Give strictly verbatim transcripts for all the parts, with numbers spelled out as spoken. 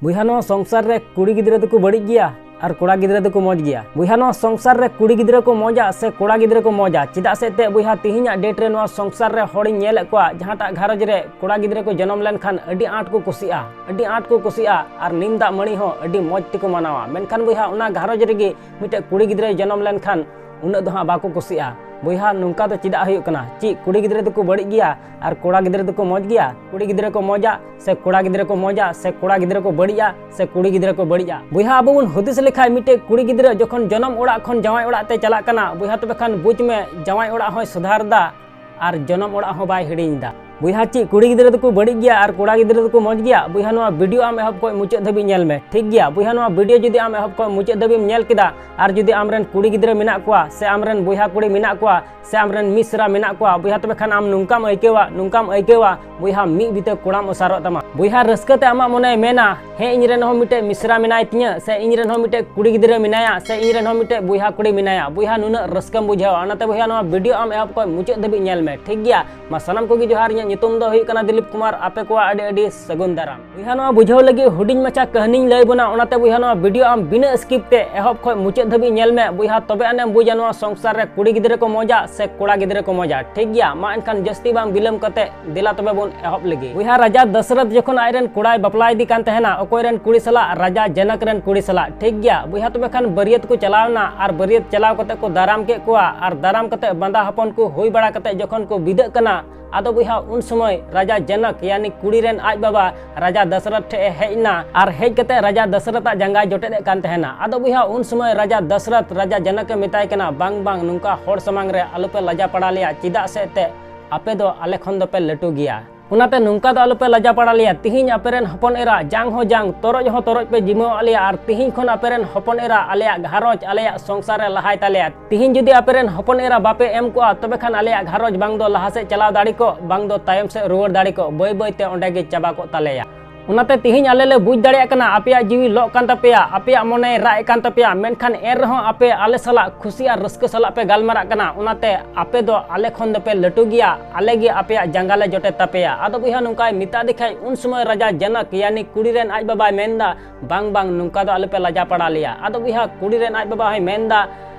ᱵᱚᱭᱦᱟ, ᱱᱚᱣᱟ ᱥᱚᱝᱥᱟᱨ ᱨᱮ ᱠᱩᱲᱤ ᱜᱤᱫᱽᱨᱟᱹ ᱫᱚᱠᱚ ᱵᱟᱹᱲᱤᱡ ᱜᱮᱭᱟ ᱟᱨ ᱠᱚᱲᱟ ᱜᱤᱫᱽᱨᱟᱹ ᱫᱚᱠᱚ ᱢᱚᱡᱽ ᱜᱮᱭᱟ᱾ ᱵᱚᱭᱦᱟ, ᱱᱚᱣᱟ ᱥᱚᱝᱥᱟᱨ ᱨᱮ ᱠᱩᱲᱤ ᱜᱤᱫᱽᱨᱟᱹ ᱠᱚ ᱢᱚᱡᱟ ᱥᱮ ᱠᱚᱲᱟ ᱜᱤᱫᱽᱨᱟᱹ ᱠᱚ ᱢᱚᱡᱟ? ᱪᱮᱫᱟᱜ ᱥᱮ ᱮᱱᱛᱮᱫ ᱵᱚᱭᱦᱟ, ᱛᱤᱦᱤᱧᱟᱜ date ᱨᱮ ᱱᱚᱣᱟ ᱥᱚᱝᱥᱟᱨ ᱨᱮ ᱦᱚᱲᱤᱧ ᱧᱮᱞᱮᱫ ᱠᱚᱣᱟ, ᱡᱟᱦᱟᱸᱴᱟᱜ ᱜᱷᱟᱨᱚᱸᱡᱽ ᱨᱮ ᱠᱚᱲᱟ ᱜᱤᱫᱽᱨᱟᱹ ᱠᱚ ᱡᱚᱱᱚᱢ ᱞᱮᱱᱠᱷᱟᱱ ᱟᱹᱰᱤ ᱟᱸᱴ ᱠᱚ ᱠᱩᱥᱤᱜᱼᱟ, ᱟᱹᱰᱤ ᱟᱸᱴ ᱠᱚ ᱠᱩᱥᱤᱜᱼᱟ ᱟᱨ ᱱᱤᱢ ᱫᱟᱜ ᱢᱟᱹᱲᱤ ᱦᱚᱸ ᱟᱹᱰᱤ ᱢᱚᱡᱽ ᱛᱮᱠᱚ ᱢᱟᱱᱟᱣᱟ᱾ ᱢᱮᱱᱠᱷᱟᱱ ᱵᱚᱭᱦᱟ, ᱚᱱᱟ ᱜᱷᱟᱨᱚᱸᱡᱽ ᱨᱮᱜᱮ ᱢᱤᱫᱴᱮᱡ ᱠᱩᱲᱤ ᱜᱤᱫᱽᱨᱟᱹᱭ ᱡᱚᱱᱚᱢ ᱞᱮᱱᱠᱷᱟᱱ ᱩᱱᱟᱹᱜ ᱫᱚ ᱦᱟᱸᱜ ᱵᱟᱠᱚ ᱠᱩᱥᱤᱜᱼᱟ᱾ ᱵᱚᱭᱦᱟ, ᱱᱚᱝᱠᱟ ᱫᱚ ᱪᱮᱫᱟᱜ ᱦᱩᱭᱩᱜ ᱠᱟᱱᱟ? ᱪᱮᱫ ᱠᱩᱲᱤ ᱜᱤᱫᱽᱨᱟᱹ ᱫᱚᱠᱚ ᱵᱟᱹᱲᱤᱡ ᱜᱮᱭᱟ ᱟᱨ ᱠᱚᱲᱟ ᱜᱤᱫᱽᱨᱟᱹ ᱫᱚᱠᱚ ᱢᱚᱡᱽ ᱜᱮᱭᱟ? ᱠᱩᱲᱤ ᱜᱤᱫᱽᱨᱟᱹ ᱠᱚ ᱢᱚᱡᱟ ᱥᱮ ᱠᱚᱲᱟ ᱜᱤᱫᱽᱨᱟᱹ ᱠᱚ ᱢᱚᱡᱟ ᱥᱮ ᱠᱚᱲᱟ ᱜᱤᱫᱽᱨᱟᱹ ᱠᱚ ᱵᱟᱹᱲᱤᱡᱼᱟ ᱥᱮ ᱠᱩᱲᱤ ᱜᱤᱫᱽᱨᱟᱹ ᱠᱚ ᱵᱟᱹᱲᱤᱡᱼᱟ? ᱵᱚᱭᱦᱟ, ᱟᱵᱚ ᱵᱚᱱ ᱦᱩᱫᱤᱥ ᱞᱮᱠᱷᱟᱡ ᱢᱤᱫᱴᱮᱡ ᱠᱩᱲᱤ ᱜᱤᱫᱽᱨᱟᱹ ᱡᱚᱠᱷᱚᱱ ᱡᱚᱱᱚᱢ ᱚᱲᱟᱜ ᱠᱷᱚᱱ ᱡᱟᱶᱟᱭ ᱚᱲᱟᱜ ᱛᱮ ᱪᱟᱞᱟᱜ ᱠᱟᱱᱟ, ᱵᱚᱭᱦᱟ, ᱛᱚᱵᱮ ᱠᱷᱟᱱ ᱵᱩᱡᱽ ᱢᱮ, ᱡᱟᱶᱟᱭ ᱚᱲᱟᱜ ᱦᱚᱸᱭ ᱥᱩᱫᱷᱟᱨ ᱫᱟ ᱟᱨ ᱡᱚᱱᱚᱢ ᱚᱲᱟᱜ ᱦᱚᱸ ᱵᱟᱭ ᱦᱤᱲᱤᱧ ᱮᱫᱟ᱾ ᱵᱚᱭᱦᱟ, ᱪᱮᱫ ᱠᱩᱲᱤ ᱜᱤᱫᱽᱨᱟᱹ ᱫᱚᱠᱚ ᱵᱟᱹᱲᱤᱡ ᱜᱮᱭᱟ ᱟᱨ ᱠᱚᱲᱟ ᱜᱤᱫᱽᱨᱟᱹ ᱫᱚᱠᱚ ᱢᱚᱡᱽ ᱜᱮᱭᱟ? ᱵᱚᱭᱦᱟ, ᱱᱚᱣᱟ video ᱟᱢ ᱮᱦᱚᱵ ᱠᱷᱚᱱ ᱢᱩᱪᱟᱹᱫ ᱫᱷᱟᱹᱵᱤᱡ ᱧᱮᱞ ᱢᱮ, ᱴᱷᱤᱠ ᱜᱮᱭᱟ? ᱵᱚᱭᱦᱟ, ᱱᱚᱣᱟ video ᱡᱩᱫᱤ ᱟᱢ ᱮᱦᱚᱵ ᱠᱷᱚᱱ ᱢᱩᱪᱟᱹᱫ ᱫᱷᱟᱹᱵᱤᱡ ᱧᱮᱞ ᱠᱮᱫᱟ ᱟᱨ ᱡᱩᱫᱤ ᱟᱢᱨᱮᱱ ᱠᱩᱲᱤ ᱜᱤᱫᱽᱨᱟᱹ ᱢᱮᱱᱟᱜ ᱠᱚᱣᱟ ᱥᱮ ᱟᱢᱨᱮᱱ ᱵᱚᱭᱦᱟ ᱠᱩᱲᱤ ᱢᱮᱱᱟᱜ ᱠᱚᱣᱟ ᱥᱮ ᱟᱢᱨᱮᱱ ᱢᱤᱥᱨᱟ ᱢᱮᱱᱟᱜ ᱠᱚᱣᱟ, ᱵᱚᱭᱦᱟ, ᱛᱚᱵᱮ ᱠᱷᱟᱱ ᱟᱢ ᱱᱚᱝᱠᱟᱢ ᱟᱹᱭᱠᱟᱹᱣᱟ, ᱱᱚᱝᱠᱟᱢ ᱟᱹᱭᱠᱟᱹᱣᱟ, ᱵᱚᱭᱦᱟ, ᱢᱤᱫ ᱵᱤᱛᱟᱹ ᱠᱚᱲᱟᱢ ᱚᱥᱟᱨᱚᱜ ᱛᱟᱢᱟ᱾ ᱵᱚᱭᱦᱟ, ᱨᱟᱹᱥᱠᱟᱹ ᱛᱮ ᱟᱢᱟᱜ ᱢᱚᱱᱮᱭ ᱢᱮᱱᱟ, "ᱦᱮᱸ, ᱤᱧ ᱨᱮᱱ ᱦᱚᱸ ᱢᱤᱫᱴᱮᱡ ᱢᱤᱥᱨᱟ ᱢᱮᱱᱟᱭ ᱛᱤᱧᱟᱹ, ᱥᱮ ᱤᱧ ᱨᱮᱱ ᱦᱚᱸ ᱢᱤᱫᱴᱮᱡ ᱠᱩᱲᱤ ᱜᱤᱫᱽᱨᱟᱹ ᱢᱮᱱᱟᱭᱟ, ᱥᱮ ᱤᱧ ᱨᱮᱱ ᱦᱚᱸ ᱢᱤᱫᱴᱮᱡ ᱵᱚᱭᱦᱟ ᱠᱩᱲᱤ ᱢᱮᱱᱟᱭᱟ", ᱵᱚᱭᱦᱟ, ᱱᱩᱱᱟᱹᱜ ᱨᱟᱹᱥᱠᱟᱹᱢ ᱵᱩᱡᱷᱟᱹᱣᱟ᱾ ᱚᱱᱟᱛᱮ ᱵᱚᱭᱦᱟ, ᱱᱚᱣᱟ video ᱟᱢ ᱮᱦᱚᱵ ᱠᱷᱚᱱ ᱢᱩᱪᱟᱹᱫ ᱫᱷᱟᱹᱵᱤᱡ ᱧᱮᱞ ᱢᱮ, ᱴᱷᱤᱠ ᱜᱮᱭᱟ? ᱢᱟ ᱥᱟᱱᱟᱢ ᱠᱚᱜᱮ ᱡᱚᱦᱟᱨ, ᱤᱧᱟᱹᱜ ᱧᱩᱛᱩᱢ ᱫᱚ ᱦᱩᱭᱩᱜ ᱠᱟᱱᱟ ᱫᱤᱞᱤᱯ ᱠᱩᱢᱟᱨ᱾ ᱟᱯᱮ ᱠᱚᱣᱟᱜ ᱟᱹᱰᱤ ᱟᱹᱰᱤ ᱥᱟᱹᱜᱩᱱ ᱫᱟᱨᱟᱢ᱾ ᱵᱚᱭᱦᱟ, ᱱᱚᱣᱟ ᱵᱩᱡᱷᱟᱹᱣ ᱞᱟᱹᱜᱤᱫ ᱦᱩᱰᱤᱧ ᱢᱟᱪᱷᱟ ᱠᱟᱹᱦᱱᱤᱧ ᱞᱟᱹᱭ ᱵᱚᱱᱟ, ᱚᱱᱟᱛᱮ ᱵᱚᱭᱦᱟ, ᱱᱚᱣᱟ video ᱟᱢ ᱵᱤᱱᱟᱹ skip ᱛᱮ ᱮᱦᱚᱵ ᱠᱷᱚᱱ ᱢᱩᱪᱟᱹᱫ ᱫᱷᱟᱹᱵᱤᱡ ᱧᱮᱞ ᱢᱮ ᱵᱚᱭᱦᱟ, ᱛᱚᱵᱮ ᱟᱱᱮᱢ ᱵᱩᱡᱟ ᱱᱚᱣᱟ ᱥᱚᱝᱥᱟᱨ ᱨᱮ ᱠᱩᱲᱤ ᱜᱤᱫᱽᱨᱟᱹ ᱠᱚ ᱢᱚᱡᱟ ᱥᱮ ᱠᱚᱲᱟ ᱜᱤᱫᱽᱨᱟᱹ ᱠᱚ ᱢᱚᱡᱟ, ᱴᱷᱤᱠ ᱜᱮᱭᱟ? ᱢᱟ ᱮᱱᱠᱷᱟᱱ ᱡᱟᱹᱥᱛᱤ ᱵᱟᱝ ᱵᱤᱞᱚᱢ ᱠᱟᱛᱮ ᱫᱮᱞᱟ ᱛᱚᱵᱮ ᱵᱚᱱ ᱮᱦᱚᱵ ᱞᱮᱜᱮ᱾ ᱵᱚᱭᱦᱟ, ᱨᱟᱡᱟ ᱫᱟᱥᱨᱚᱛ ᱡᱚᱠᱷᱚᱱ ᱟᱡᱨᱮᱱ ᱠᱚᱲᱟᱭ ᱵᱟᱯᱞᱟ ᱤᱫᱤ ᱠᱟᱱ ᱛᱟᱦᱮᱱᱟ ᱚᱠᱚᱭ ᱨᱮᱱ ᱠᱩᱲᱤ ᱥᱟᱞᱟᱜ? ᱨᱟᱡᱟ ᱡᱚᱱᱚᱠ ᱨᱮᱱ ᱠᱩᱲᱤ ᱥᱟᱞᱟᱜ, ᱴᱷᱤᱠ ᱜᱮᱭᱟ? ᱵᱚᱭᱦᱟ, ᱛᱚᱵᱮ ᱠᱷᱟᱱ ᱵᱟᱹᱨᱭᱟᱹᱛ ᱠᱚ ᱪᱟᱞᱟᱣ ᱮᱱᱟ ᱟᱨ ᱵᱟᱹᱨᱭᱟᱹᱛ ᱪᱟᱞᱟᱣ ᱠᱟᱛᱮ ᱠᱚ ᱫᱟᱨᱟᱢ ᱠᱮᱫ ᱠᱚᱣᱟ ᱟᱨ ᱫᱟᱨᱟᱢ ᱠᱟᱛᱮ ᱵᱟᱸᱫᱟ ᱦᱚᱯᱚᱱ ᱠᱚ ᱦᱩᱭ ᱵᱟᱲᱟ ᱠᱟᱛᱮ ᱡᱚᱠᱷᱚᱱ ᱠᱚ ᱵᱤᱫᱟᱹᱜ ᱠᱟᱱᱟ, ᱟᱫᱚ ᱵᱚᱭᱦᱟ, ᱩᱱ ᱥᱚᱢᱚᱭ ᱨᱟᱡᱟ ᱡᱚᱱᱚᱠ, ᱭᱟᱱᱤ ᱠᱩᱲᱤ ᱨᱮᱱ ᱟᱡ ᱵᱟᱵᱟ, ᱨᱟᱡᱟ ᱫᱟᱥᱨᱚᱛ ᱴᱷᱮᱡ ᱮ ᱦᱮᱡ ᱮᱱᱟ ᱟᱨ ᱦᱮᱡ ᱠᱟᱛᱮ ᱨᱟᱡᱟ ᱫᱟᱥᱨᱚᱛ ᱟᱜ ᱡᱟᱸᱜᱟᱭ ᱡᱚᱴᱮᱫ ᱮᱫ ᱠᱟᱱ ᱛᱟᱦᱮᱱᱟ᱾ ᱟᱫᱚ ᱵᱚᱭᱦᱟ, ᱩᱱ ᱥᱚᱢᱚᱭ ᱨᱟᱡᱟ ᱫᱟᱥᱨᱚᱛ ᱨᱟᱡᱟ ᱡᱚᱱᱚᱠ ᱮ ᱢᱮᱛᱟᱭ ᱠᱟᱱᱟ, "ᱵᱟᱝ, ᱵᱟᱝ, ᱱᱚᱝᱠᱟ ᱦᱚᱲ ᱥᱟᱢᱟᱝ ᱨᱮ ᱟᱞᱚᱯᱮ ᱞᱟᱡᱟ ᱯᱟᱲᱟ ᱞᱮᱭᱟ, ᱪᱮᱫᱟᱜ ᱥᱮ ᱮᱱᱛᱮᱫ ᱟᱯᱮ ᱫᱚ ᱟᱞᱮ ᱠᱷᱚᱱ ᱫᱚᱯᱮ ᱞᱟᱹᱴᱩ ᱜᱮᱭᱟ᱾ ᱚᱱᱟᱛᱮ ᱱᱚᱝᱠᱟ ᱫᱚ ᱟᱞᱚᱯᱮ ᱞᱟᱡᱟ ᱯᱟᱲᱟ ᱞᱮᱭᱟ᱾ ᱛᱤᱦᱤᱧ ᱟᱯᱮ ᱨᱮᱱ ᱦᱚᱯᱚᱱ ᱮᱨᱟ ᱡᱟᱝ ᱦᱚᱸ ᱡᱟᱝ, ᱛᱚᱨᱚᱡ ᱦᱚᱸ ᱛᱚᱨᱚᱡ ᱯᱮ ᱡᱤᱢᱟᱹᱣᱟᱜ ᱞᱮᱭᱟ, ᱟᱨ ᱛᱤᱦᱤᱧ ᱠᱷᱚᱱ ᱟᱯᱮ ᱨᱮᱱ ᱦᱚᱯᱚᱱ ᱮᱨᱟ ᱟᱞᱮᱭᱟᱜ ᱜᱷᱟᱨᱚᱸᱡᱽ, ᱟᱞᱮᱭᱟᱜ ᱥᱚᱝᱥᱟᱨ ᱮ ᱞᱟᱦᱟᱭ ᱛᱟᱞᱮᱭᱟ᱾ ᱛᱤᱦᱤᱧ ᱡᱩᱫᱤ ᱟᱯᱮ ᱨᱮᱱ ᱦᱚᱯᱚᱱ ᱮᱨᱟ ᱵᱟᱯᱮ ᱮᱢ ᱠᱚᱜᱼᱟ, ᱛᱚᱵᱮ ᱠᱷᱟᱱ ᱟᱞᱮᱭᱟᱜ ᱜᱷᱟᱨᱚᱸᱡᱽ ᱵᱟᱝ ᱫᱚ ᱞᱟᱦᱟ ᱥᱮᱫ ᱪᱟᱞᱟᱣ ᱫᱟᱲᱮ ᱠᱚᱜ, ᱵᱟᱝ ᱫᱚ ᱛᱟᱭᱚᱢ ᱥᱮᱫ ᱨᱩᱣᱟᱹᱲ ᱫᱟᱲᱮ ᱠᱚᱜ, ᱵᱟᱹᱭ ᱵᱟᱹᱭ ᱛᱮ ᱚᱸᱰᱮ ᱜᱮ ᱪᱟᱵᱟ ᱠᱚᱜ ᱛᱟᱞᱮᱭᱟ᱾" ᱚᱱᱟᱛᱮ ᱛᱤᱦᱤᱧ ᱟᱞᱮ ᱞᱮ ᱵᱩᱡᱽ ᱫᱟᱲᱮᱭᱟᱜ ᱠᱟᱱᱟ ᱟᱯᱮᱭᱟᱜ ᱡᱤᱣᱤ ᱞᱚᱜ ᱠᱟᱱ ᱛᱟᱯᱮᱭᱟ, ᱟᱯᱮᱭᱟᱜ ᱢᱚᱱᱮᱭ ᱨᱟᱜ ᱮᱫ ᱠᱟᱱ ᱛᱟᱯᱮᱭᱟ, ᱢᱮᱱᱠᱷᱟᱱ ᱮᱱ ᱨᱮᱦᱚᱸ ᱟᱯᱮ ᱟᱞᱮ ᱥᱟᱞᱟᱜ ᱠᱷᱩᱥᱤ ᱟᱨ ᱨᱟᱹᱥᱠᱟᱹ ᱥᱟᱞᱟᱜ ᱯᱮ ᱜᱟᱞᱢᱟᱨᱟᱜ ᱠᱟᱱᱟ᱾ ᱚᱱᱟᱛᱮ ᱟᱯᱮ ᱫᱚ ᱟᱞᱮ ᱠᱷᱚᱱ ᱫᱚᱯᱮ ᱞᱟᱹᱴᱩ ᱜᱮᱭᱟ, ᱟᱞᱮ ᱜᱮ ᱟᱯᱮᱭᱟᱜ ᱡᱟᱸᱜᱟ ᱞᱮ ᱡᱚᱴᱮᱫ ᱛᱟᱯᱮᱭᱟ᱾ ᱟᱫᱚ ᱵᱚᱭᱦᱟ ᱱᱚᱝᱠᱟᱭ ᱢᱮᱛᱟᱫᱮ ᱠᱷᱟᱡ ᱩᱱ ᱥᱚᱢᱚᱭ ᱨᱟᱡᱟ ᱡᱚᱱᱚᱠ ᱭᱟᱱᱤ ᱠᱩᱲᱤ ᱨᱮᱱ ᱟᱡ ᱵᱟᱵᱟᱭ ᱢᱮᱱᱫᱟ, ᱵᱟᱝ ᱵᱟᱝ, ᱱᱚᱝᱠᱟ ᱫᱚ ᱟᱞᱚᱯᱮ ᱞᱟᱡᱟ ᱯᱟᱲᱟ ᱞᱮᱭᱟ᱾ ᱟᱫᱚ ᱵᱚᱭᱦᱟ ᱠᱩᱲᱤ ᱨᱮᱱ ᱟᱡ ᱵᱟᱵᱟ ᱦᱚᱸᱭ ᱢᱮᱱᱫᱟ,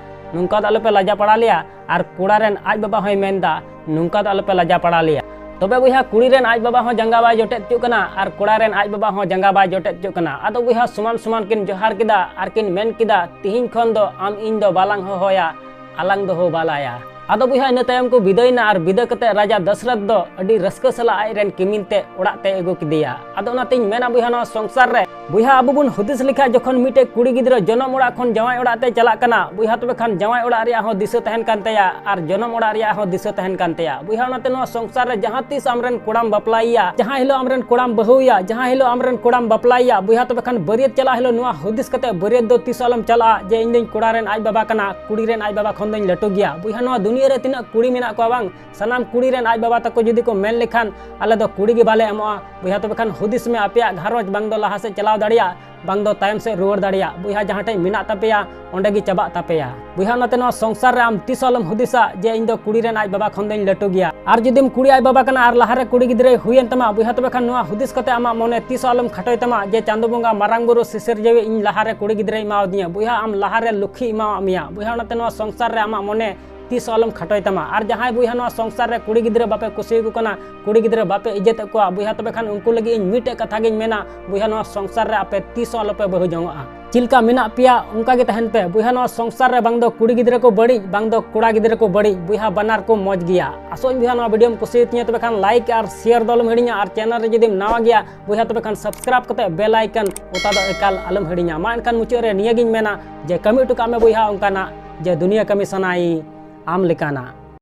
ᱱᱚᱝᱠᱟ ᱫᱚ ᱟᱞᱚᱯᱮ ᱞᱟᱡᱟ ᱯᱟᱲᱟ ᱞᱮᱭᱟ᱾ ᱟᱨ ᱠᱚᱲᱟ ᱨᱮᱱ ᱟᱡ ᱵᱟᱵᱟ ᱦᱚᱸᱭ ᱢᱮᱱᱫᱟ, ᱱᱚᱝᱠᱟ ᱫᱚ ᱟᱞᱚᱯᱮ ᱞᱟᱡᱟ ᱯᱟᱲᱟ ᱞᱮᱭᱟ᱾ ᱛᱚᱵᱮ ᱵᱚᱭᱦᱟ ᱠᱩᱲᱤ ᱨᱮᱱ ᱟᱡ ᱵᱟᱵᱟ ᱦᱚᱸ ᱡᱟᱸᱜᱟ ᱵᱟᱭ ᱡᱚᱴᱮᱫ ᱦᱚᱪᱚᱜ ᱠᱟᱱᱟ ᱟᱨ ᱠᱚᱲᱟ ᱨᱮᱱ ᱟᱡ ᱵᱟᱵᱟ ᱦᱚᱸ ᱡᱟᱸᱜᱟ ᱵᱟᱭ ᱡᱚᱴᱮᱫ ᱦᱚᱪᱚᱜ ᱠᱟᱱᱟ᱾ ᱟᱫᱚ ᱵᱚᱭᱦᱟ ᱥᱚᱢᱟᱱ ᱥᱚᱢᱟᱱ ᱠᱤᱱ ᱡᱚᱦᱟᱨ ᱠᱮᱫᱟ ᱟᱨ ᱠᱤᱱ ᱢᱮᱱ ᱠᱮᱫᱟ, ᱛᱤᱦᱤᱧ ᱠᱷᱚᱱ ᱫᱚ ᱟᱢ ᱤᱧ ᱫᱚ ᱵᱟᱞᱟᱝ ᱦᱚᱦᱚᱭᱟ, ᱟᱞᱟᱝ ᱫᱚ ᱦᱳ ᱵᱟᱞᱟᱭᱟ᱾ ᱟᱫᱚ ᱵᱚᱭᱦᱟ ᱤᱱᱟᱹ ᱛᱟᱭᱚᱢ ᱠᱚ ᱵᱤᱫᱟᱹᱭᱮᱱᱟ ᱟᱨ ᱵᱤᱫᱟᱹ ᱠᱟᱛᱮ ᱨᱟᱡᱟ ᱫᱟᱥᱨᱚᱛ ᱫᱚ ᱟᱹᱰᱤ ᱨᱟᱹᱥᱠᱟᱹ ᱥᱟᱞᱟᱜ ᱟᱡ ᱨᱮᱱ ᱠᱤᱢᱤᱱ ᱛᱮ ᱚᱲᱟᱜ ᱛᱮ ᱟᱹᱜᱩ ᱠᱮᱫᱮᱭᱟ᱾ ᱟᱫᱚ ᱚᱱᱟᱛᱤᱧ ᱢᱮᱱᱟ ᱵᱚᱭᱦᱟ ᱱᱚᱣᱟ ᱥᱚᱝᱥᱟᱨ ᱨᱮ, ᱵᱚᱭᱦᱟ ᱟᱵᱚ ᱵᱚᱱ ᱦᱩᱫᱤᱥ ᱞᱮᱠᱷᱟᱡ ᱡᱚᱠᱷᱚᱱ ᱢᱤᱫᱴᱮᱡ ᱠᱩᱲᱤ ᱜᱤᱫᱽᱨᱟᱹ ᱡᱚᱱᱚᱢ ᱚᱲᱟᱜ ᱠᱷᱚᱱ ᱡᱟᱶᱟᱭ ᱚᱲᱟᱜ ᱛᱮ ᱪᱟᱞᱟᱜ ᱠᱟᱱᱟ ᱵᱚᱭᱦᱟ, ᱛᱚᱵᱮ ᱠᱷᱟᱱ ᱡᱟᱶᱟᱭ ᱚᱲᱟᱜ ᱨᱮᱭᱟᱜ ᱦᱚᱸ ᱫᱤᱥᱟᱹ ᱛᱟᱦᱮᱱ ᱠᱟᱱ ᱛᱟᱭᱟ ᱟᱨ ᱡᱚᱱᱚᱢ ᱚᱲᱟᱜ ᱨᱮᱭᱟᱜ ᱦᱚᱸ ᱫᱤᱥᱟᱹ ᱛᱟᱦᱮᱱ ᱠᱟᱱ ᱛᱟᱭᱟ᱾ ᱵᱚᱭᱦᱟ ᱚᱱᱟᱛᱮ ᱱᱚᱣᱟ ᱥᱚᱝᱥᱟᱨ ᱨᱮ ᱡᱟᱦᱟᱸ ᱛᱤᱥ ᱟᱢᱨᱮᱱ ᱠᱚᱲᱟᱢ ᱵᱟᱯᱞᱟᱭᱮᱭᱟ, ᱡᱟᱦᱟᱸ ᱦᱤᱞᱳᱜ ᱟᱢᱨᱮᱱ ᱠᱚᱲᱟᱢ ᱵᱟᱹᱦᱩᱭᱟ, ᱡᱟᱦᱟᱸ ᱦᱤᱞᱳᱜ ᱟᱢᱨᱮᱱ ᱠᱚᱲᱟᱢ ᱵᱟᱯᱞᱟᱭᱮᱭᱟ ᱵᱚᱭᱦᱟ, ᱛᱚᱵᱮ ᱠᱷᱟᱱ ᱵᱟᱹᱨᱭᱟᱹᱛ ᱪᱟᱞᱟᱜ ᱦᱤᱞᱳᱜ ᱱᱚᱣᱟ ᱦᱩᱫᱤᱥ ᱠᱟᱛᱮ ᱵᱟᱹᱨᱭᱟᱹᱛ ᱫᱚ ᱛᱤᱥ ᱦᱚᱸ ᱟᱞᱚᱢ ᱪᱟᱞᱟᱜᱼᱟ ᱡᱮ ᱤᱧ ᱫᱚᱧ ᱠᱚᱲᱟ ᱨᱮᱱ ᱟᱡ ᱵᱟᱵᱟ ᱠᱟᱱᱟ, ᱠᱩᱲᱤ ᱨᱮᱱ ᱟᱡ ᱵᱟᱵᱟ ᱠᱷᱚᱱ ᱫᱚᱧ ᱞᱟᱹᱴᱩ ᱜᱮᱭᱟ᱾ ᱵᱚᱭᱦᱟ ᱱᱚᱣᱟ ᱫᱩᱱᱤᱭᱟᱹ ᱨᱮ ᱛᱤᱱᱟᱹᱜ ᱠᱩᱲᱤ ᱢᱮᱱᱟᱜ ᱠᱚᱣᱟ ᱵᱟᱝ, ᱥᱟᱱᱟᱢ ᱠᱩᱲᱤ ᱨᱮᱱ ᱟᱡ ᱵᱟᱵᱟ ᱛᱟᱠᱚ ᱡᱩᱫᱤ ᱠᱚ ᱢᱮᱱ ᱞᱮᱠᱷᱟᱱ ᱟᱞᱮ ᱫᱚ ᱠᱩᱲᱤ ᱜᱮ ᱵᱟᱞᱮ ᱮᱢᱚᱜᱼᱟ᱾ ᱵᱚᱭᱦᱟ ᱛᱚᱵᱮ ᱠᱷᱟᱱ ᱦᱩᱫᱤᱥ ᱢᱮ, ᱟᱯᱮᱭᱟᱜ ᱜᱷᱟᱨᱚᱸᱡᱽ ᱵᱟᱝ ᱫᱚ ᱞᱟᱦᱟ ᱥᱮᱫ ᱪᱟᱞᱟᱣ ᱫᱟᱲᱮᱭᱟᱜᱼᱟ, ᱵᱟᱝ ᱫᱚ ᱛᱟᱭᱚᱢ ᱥᱮᱫ ᱨᱩᱣᱟᱹᱲ ᱫᱟᱲᱮᱭᱟᱜᱼᱟ᱾ ᱵᱚᱭᱦᱟ ᱡᱟᱦᱟᱸ ᱴᱷᱮᱡ ᱢᱮᱱᱟᱜ ᱛᱟᱯᱮᱭᱟ ᱚᱸᱰᱮ ᱜᱮ ᱪᱟᱵᱟᱜ ᱛᱟᱯᱮᱭᱟ᱾ ᱵᱚᱭᱦᱟ ᱚᱱᱟᱛᱮ ᱱᱚᱣᱟ ᱥᱚᱝᱥᱟᱨ ᱨᱮ ᱟᱢ ᱛᱤᱥ ᱦᱚᱸ ᱟᱞᱚᱢ ᱦᱩᱫᱤᱥᱟ ᱡᱮ ᱤᱧ ᱫᱚ ᱠᱩᱲᱤ ᱨᱮᱱ ᱟᱡ ᱵᱟᱵᱟ ᱠᱷᱚᱱ ᱫᱚᱧ ᱞᱟᱹᱴᱩ ᱜᱮᱭᱟ᱾ ᱟᱨ ᱡᱩᱫᱤᱢ ᱠᱩᱲᱤ ᱟᱡ ᱵᱟᱵᱟ ᱠᱟᱱᱟ ᱟᱨ ᱞᱟᱦᱟᱨᱮ ᱠᱩᱲᱤ ᱜᱤᱫᱽᱨᱟᱹᱭ ᱦᱩᱭᱮᱱ ᱛᱟᱢᱟ ᱵᱚᱭᱦᱟ, ᱛᱚᱵᱮ ᱠᱷᱟᱱ ᱱᱚᱣᱟ ᱦᱩᱫᱤᱥ ᱠᱟᱛᱮ ᱟᱢᱟᱜ ᱢᱚᱱᱮ ᱛᱤᱥ ᱦᱚᱸ ᱟᱞᱚᱢ ᱠᱷᱟᱴᱚᱭ ᱛᱟᱢᱟ ᱡᱮ ᱪᱟᱸᱫᱳ ᱵᱚᱸᱜᱟ ᱢᱟᱨᱟᱝ ᱵᱩᱨᱩ ᱥᱤᱥᱤᱨ ᱡᱟᱹᱣᱤᱡ ᱤᱧ ᱞᱟᱦᱟᱨᱮ ᱠᱩᱲᱤ ᱜᱤᱫᱽᱨᱟᱹᱭ ᱮᱢᱟᱣᱟᱫᱤᱧᱟ᱾ ᱵᱚᱭᱦᱟ ᱟᱢ ᱞᱟᱦᱟᱨᱮ ᱞᱩᱠᱷᱤ ᱮᱢᱟᱣᱟᱫ ᱢᱮᱭᱟ᱾ ᱵᱚᱭᱦᱟ ᱚᱱᱟᱛᱮ ᱱᱚᱣᱟ ᱥᱚᱝᱥᱟᱨ ᱨᱮ ᱟᱢᱟᱜ ᱢᱚᱱᱮ ᱛᱤᱥ ᱦᱚᱸ ᱟᱞᱚᱢ ᱠᱷᱟᱴᱚᱭ ᱛᱟᱢᱟ᱾ ᱟᱨ ᱡᱟᱦᱟᱸᱭ ᱵᱚᱭᱦᱟ ᱱᱚᱣᱟ ᱥᱚᱝᱥᱟᱨ ᱨᱮ ᱠᱩᱲᱤ ᱜᱤᱫᱽᱨᱟᱹ ᱵᱟᱯᱮ ᱠᱩᱥᱤᱭᱟᱠᱚ ᱠᱟᱱᱟ, ᱠᱩᱲᱤ ᱜᱤᱫᱽᱨᱟᱹ ᱵᱟᱯᱮ ᱤᱡᱽᱡᱚᱛᱮᱫ ᱠᱚᱣᱟ ᱵᱚᱭᱦᱟ, ᱛᱚᱵᱮ ᱠᱷᱟᱱ ᱩᱱᱠᱩ ᱞᱟᱹᱜᱤᱫ ᱤᱧ ᱢᱤᱫᱴᱮᱡ ᱠᱟᱛᱷᱟ ᱜᱤᱧ ᱢᱮᱱᱟ, ᱵᱚᱭᱦᱟ ᱱᱚᱣᱟ ᱥᱚᱝᱥᱟᱨ ᱨᱮ ᱟᱯᱮ ᱛᱤᱥ ᱦᱚᱸ ᱟᱞᱚᱯᱮ ᱵᱟᱹᱦᱩ ᱡᱚᱝᱚᱜᱼᱟ᱾ ᱪᱮᱫ ᱞᱮᱠᱟ ᱢᱮᱱᱟᱜ ᱯᱮᱭᱟ ᱚᱱᱠᱟ ᱜᱮ ᱛᱟᱦᱮᱱ ᱯᱮ᱾ ᱵᱚᱭᱦᱟ ᱱᱚᱣᱟ ᱥᱚᱝᱥᱟᱨ ᱨᱮ ᱵᱟᱝ ᱫᱚ ᱠᱩᱲᱤ ᱜᱤᱫᱽᱨᱟᱹ ᱠᱚ ᱵᱟᱹᱲᱤᱡ, ᱵᱟᱝ ᱫᱚ ᱠᱚᱲᱟ ᱜᱤᱫᱽᱨᱟᱹ ᱠᱚ ᱵᱟᱹᱲᱤᱡ, ᱵᱚᱭᱦᱟ ᱵᱟᱱᱟᱨ ᱠᱚ ᱢᱚᱡᱽ ᱜᱮᱭᱟ᱾ ᱟᱥᱚᱜ ᱟᱹᱧ ᱵᱚᱭᱦᱟ ᱱᱚᱣᱟ ᱵᱷᱤᱰᱤᱭᱳᱢ ᱠᱩᱥᱤᱭᱟᱛᱤᱧᱟ, ᱛᱚᱵᱮ ᱠᱷᱟᱱ ᱞᱟᱭᱤᱠ ᱟᱨ ᱥᱮᱭᱟᱨ ᱫᱚ ᱟᱞᱚᱢ ᱦᱤᱲᱤᱧᱟ, ᱟᱨ ᱪᱮᱱᱮᱞ ᱨᱮ ᱡᱩᱫᱤᱢ ᱱᱟᱣᱟ ᱜᱮᱭᱟ ᱵᱚᱭᱦᱟ, ᱛᱚᱵᱮ ᱠᱷᱟᱱ ᱥᱟᱵᱥᱠᱨᱟᱭᱤᱵ ᱠᱟᱛᱮ ᱵᱮᱞ ᱟᱭᱠᱚᱱ ᱚᱛᱟ ᱫᱚ ᱮᱠᱟᱞ ᱟᱞᱚᱢ ᱦᱤᱲᱤᱧᱟ᱾ ᱢᱟ ᱮᱱᱠᱷᱟᱱ ᱢᱩᱪᱟᱹᱫ ᱨᱮ ᱱᱤᱭᱟᱹ ᱜᱤᱧ ᱢᱮᱱᱟ ᱡᱮ ᱠᱟᱹᱢᱤ ᱦᱚᱴᱚ ᱠᱟᱜ ᱢᱮ ᱵᱚᱭᱦᱟ ᱚᱱᱠᱟᱱᱟᱜ ᱡᱮ ᱫᱩᱱᱤᱭᱟᱹ ᱠᱟᱹᱢᱤ ᱥᱟᱱᱟᱭ ᱟᱢ ᱞᱮᱠᱟᱱᱟᱜ᱾